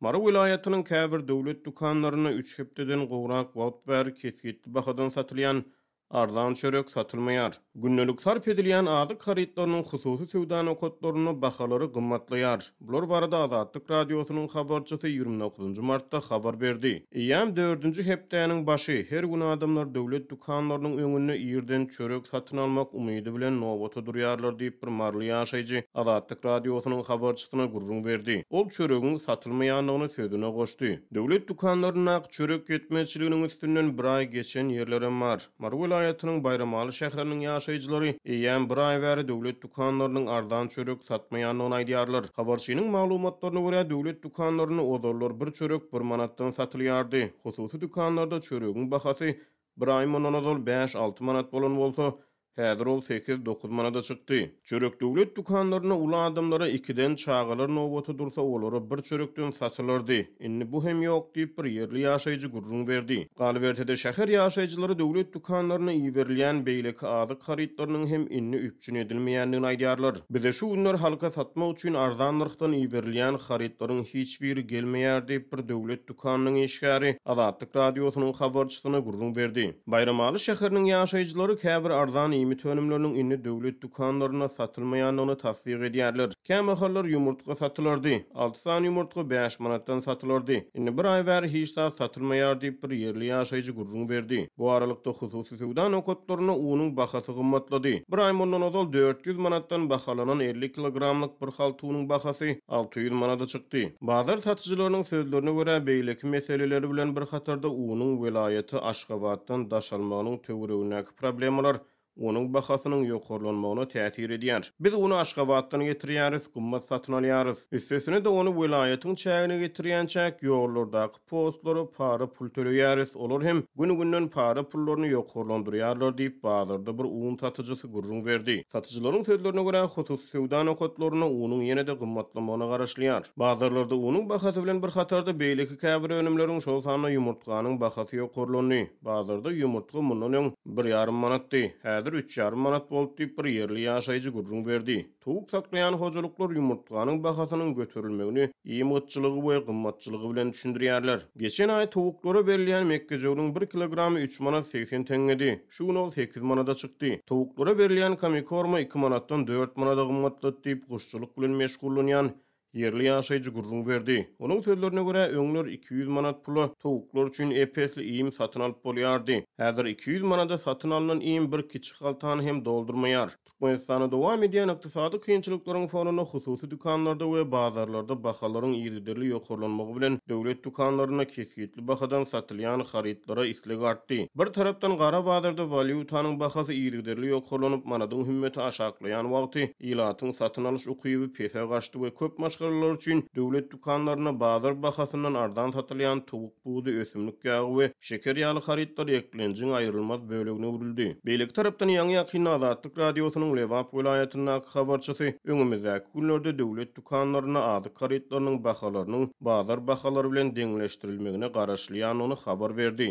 Mary welaýatynyň käbir döwlet dükanlarynda üç hepdeden gowrak wagt bäri kesgitli bahadan satylýan arzan çörek satylmaýar. Gündelik sarp edilýän azyk harytlarynyň hususy söwda nokatlarynda bahalary gymmatlaýar. Bular barada Azatlyk Radiosynyň habarçysy 29 martda habar berdi. Eýýäm dördünji hepdäniň başy, her gün adamlar döwlet dükanlarynyň öňünde irden çörek satyn almak umydy bilen nobata durýarlar diýip, bir maryly ýaşaýjy Azatlyk Radiosynyň habarçysyna gürrüň berdi. Ol çöregiň satylmaýandygyny sözüne goşdy. Döwlet dükanlaryndaky çörek ýetmezçiliginiň üstünden bir aý geçen ýerlerem bar. Mary welaýatynyň Baýramaly şäheriniň ýaşaýjylary eýýäm bir aý bäri döwlet dükanlarynyň arzan çörek satmaýandygyny aýdýarlar. Habarçynyň maglumatlaryna görä, döwlet dükanlarynda ozallar bir çörek bir manatdan satylýardy. Hususy dükanlarda çöregiň bahasy bir aý mundan ozal bäş-alty manat bolan bolsa, häzir ol sekiz-dokuz manada çykdy. Çörek döwlet dükanlarynda uly adamlara ikiden, çagalar nobata dursa, olara bir çörekden satylardy. Indi bu hem ýok diýip, bir ýerli ýaşaýjy gürrüň berdi. Galyberse-de, şäher ýaşaýjylary döwlet dükanlaryna iberilýän beýleki azyk harytlarynyň hem indi üpjün edilmeýändigini aýdýarlar. Bize şu günler halka satmak üçin arzan nyrhdan iberilýän harytlaryň hiç biri gelmeýär diýip, bir döwlet dükanynyň işgäri Azatlyk Radiosynyň habarçysyna gürrüň berdi. Baýramaly şäheriniň ýaşaýjylary käbir arzan iýmit önümleriniň indi döwlet dükanlarynda satylmaýandygyny tassyk edýärler. Kämahallar ýumurtga satylardy. Alty sany ýumurtga bäş manatdan satylardy. Indi bir aý bäri hiç zat satylmaýar diýip, bir ýerli ýaşaýjy gürrüň berdi. Bu aralykda, hususy söwda nokatlarynda unuň bahasy gymmatlady. Bir aý mundan ozal 400 manatdan bahalanan 50 kilogramlyk bir halta unuň bahasy 600 manada çykdy. Bazar satyjylarynyň sözlerine görä, beýleki meseleler bilen bir hatarda unuň welaýata Aşgabatdan daşalmagynyň töweregindäki problemalar onuň bahasynyň ýokarlanmagyna täsir edýär. Biz uny Aşgabatdan getirýäris, gymmat satyn alýarys. Üstesine-de ony welaýatyň çägine getirýänçäk ýollardaky postlara para pul töleýäris, olar hem gün-günden para pullaryny ýokarlandyrýarlar diýip, bazarda bir un satyjysy gürrüň berdi. Satyjylaryň sözlerine görä, hususy söwda nokatlarynda unuň ýene-de gymmatlamagyna garaşylýar. Bazarlarda unuň bahasy bilen bir hatarda beýleki käbir önümleriň, şol sanda ýumurtganyň bahasy ýokarlandy. Bazarda ýumurtga mundan öň bir ýarym manatdy, häzir üç ýarym manat boldy diýip, bir ýerli ýaşaýjy gürrüň berdi. Towuk saklaýan hojalyklar ýumurtganyň bahasynyň göterilmegini iým gytçylygy we gymmatçylygy bilen düşündirýärler. Geçen aý towuklara berilýän mekgejöweniň bir kilogramy üç manat 80 teňňedi. Şu gün ol sekiz manada çykdy. Towuklara berilýän komikorma iki manatdan dört manada gymmatlady diýip, guşçulyk bilen meşgullanýan ýerli ýaşaýjy gürrüň berdi. Onuň sözlerine görä, öňler 200 manat pula towuklar üçin ep-esli iým satyn alyp bolýardy. Häzir 200 manada satyn alnan iým bir kiçi haltany hem doldurmaýar. Türkmenistanda dowam edýän ykdysady kynçylyklaryň fonunda hususy dükanlarda we bazarlarda bahalaryň yzygiderli ýokarlanmagy bilen döwlet dükanlarynda kesgitli bahadan satylýan harytlara isleg artdy. Bir tarapdan gara bazarda walýutanyň bahasy yzygiderli ýokarlanyp, manadyň hümmeti aşaklaýan wagty ilatyň satyn alyş ukyby pese gaçdy we köp maşgalalar üçin döwlet dükanlarynda bazar bahasyndan arzan satylýan towuk budy, ösümlik ýagy we şeker ýaly harytlar eklenjiň aýrylmaz bölegine öwrüldi. Beýleki tarapdan, ýaňy-ýakynda Azatlyk Radiosynyň Lebap welaýatyndaky habarçysy öňümizdäki günlerde döwlet dükanlarynda azyk harytlarynyň bahalarynyň bazar bahalary bilen deňleşdirilmegine garaşylýandygyny habar berdi.